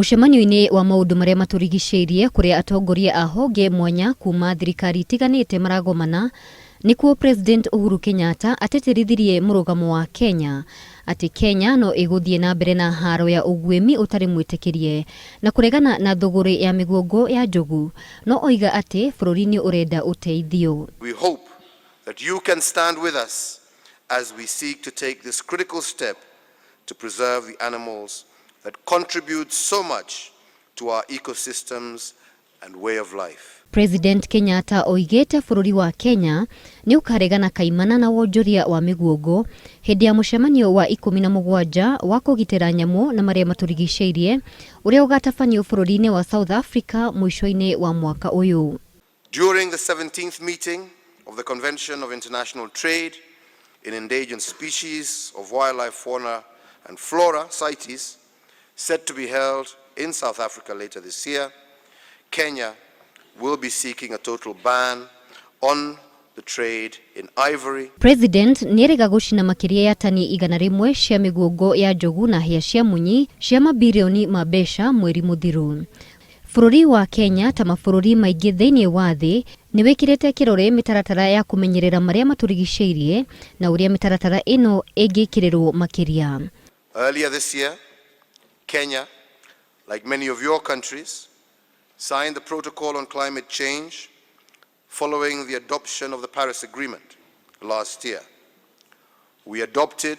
Mũcemanio-inĩ wa maũndũ marĩa matũrigicĩirie kũrĩa atongoria a honge mwanya kuma thirikari itiganĩte maragomana, nĩkuo President Uhuru Kenyatta atĩtĩrithirie mũrũgamo wa Kenya atĩ Kenya no ĩgũthiĩ na mbere na haro ya ũguĩmi ũtarĩ mwĩtĩkĩrie na kũregana na thũgũrĩ ya mĩguongo ya njogu, no oiga atĩ bũrũri nĩ ũrenda ũteithio. We hope that you can stand with us as we seek to take this critical step to preserve the animals that contribute so much to our ecosystems and way of life. President Kenyatta oigĩte bũrũri wa Kenya nĩ ũkaregana kaimana na wonjoria wa mĩguongo hĩndĩ ya mũcemanio wa 17 wa kũgitĩra nyamũ na marĩa matũrigicĩirie ũrĩa ũgatabanio bũrũri-inĩ wa South Africa mũico-inĩ wa mwaka ũyũ. During the 17th meeting of the Convention of International Trade in Endangered Species of Wildlife, Fauna and Flora, CITES, set to be held in South Africa later this year, Kenya will be seeking a total ban on the trade in ivory. President nĩerĩga gũcina makĩria ya tani 100 cia mĩguongo ya njogu na hĩa cia munyi cia mabirioni ma mbeca mweri mũthiru. Bũrũri wa Kenya ta mabũrũri maingĩ thĩinĩ wa thĩ nĩ wĩkĩrĩte kĩrore mĩtaratara ya kũmenyerera marĩa matũrigicĩirie na ũrĩa mĩtaratara ĩno ĩngĩkĩrĩrwo makĩria. Earlier this year, Kenya, like many of your countries, signed the Protocol on Climate Change following the adoption of the Paris Agreement last year. We adopted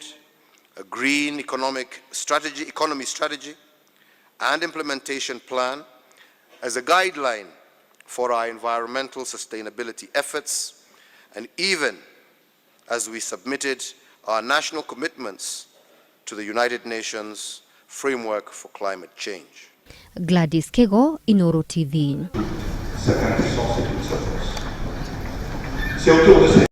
a green economic strategy, economy strategy and implementation plan as a guideline for our environmental sustainability efforts, and even as we submitted our national commitments to the United Nations Framework for Climate Change. Gladys Kego, Inoro TV. Cette impuissance est une sagesse. C'est autour de ces